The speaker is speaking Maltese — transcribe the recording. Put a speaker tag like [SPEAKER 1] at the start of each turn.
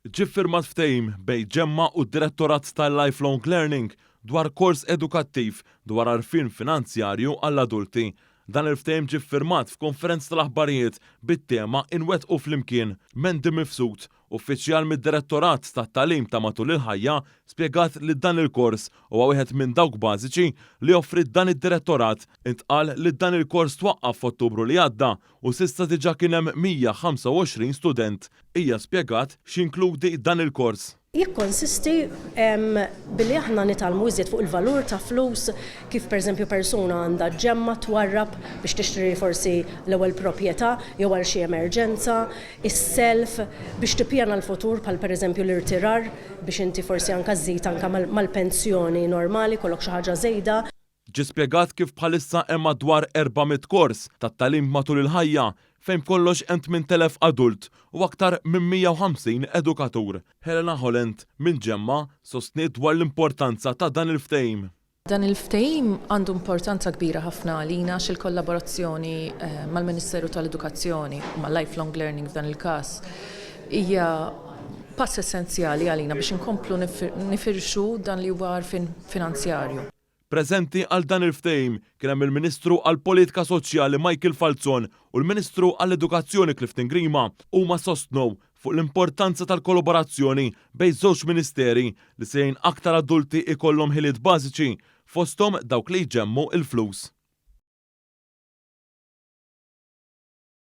[SPEAKER 1] Ġie ffirmat ftehim bejn Ġemma u d-Direttorat tal-Lifelong Learning dwar kors edukattiv dwar għarfien finanzjarju għall-adulti. Dan il-ftehim ġie ffirmat f'konferenza tal-aħbarijiet bit-tema 'Inwettqu Flimkien'. Mandy Mifsud, uffiċjal mid-Direttorat tat-Tagħlim ta' Matul il-Ħajja, spjegat li dan il-kors huwa wieħed minn dawk bażiċi li joffri dan id-direttorat. Intqal li dan il-kors twaqqaf f'Ottubru li għadda u s'issa diġà kien hemm 125 student. Hija spjegat x'jinkludi dan il-kors.
[SPEAKER 2] Jikkonsisti billi aħna nitgħallmu iżjed fuq il-valur ta' flus, kif pereżempju persuna għandha ġġemma' twarrab biex tixtri forsi l-ewwel proprjetà jew għal xi emerġenza, is-self, biex tippjana l-futur bħal pereżempju l-irtirar biex inti forsi anke żżid anke mal-pensjoni normali jkollok xi ħaġa żejda.
[SPEAKER 1] Ġie spjegat kif bħalissa hemm madwar 400 kors tat-tagħlim matul il-ħajja fejn b'kollox hemm 8,000 adult u aktar minn 150 edukatur. Helena Holland minn Ġemma sostniet dwar l-importanza ta' dan il-ftehim.
[SPEAKER 3] Dan il-ftehim għandu importanza kbira ħafna għalina għax il-kollaborazzjoni mal-Ministeru tal-Edukazzjoni u mal-Lifelong Learning f'dan il-każ hija pass essenzjali għalina biex inkomplu nifirxu dan li huwa għarfien finanzjarju.
[SPEAKER 1] Preżenti għal dan il-ftehim kien hemm il-Ministru għall-Politika Soċjali Michael Falzon u l-Ministru għall-Edukazzjoni Clifton Grima. Huma sostnew fuq l-importanza tal-kolaborazzjoni bejn żewġ Ministeri li se jgħin aktar adulti jkollhom ħiliet bażiċi, fosthom dawk li jġemmgħu l-flus.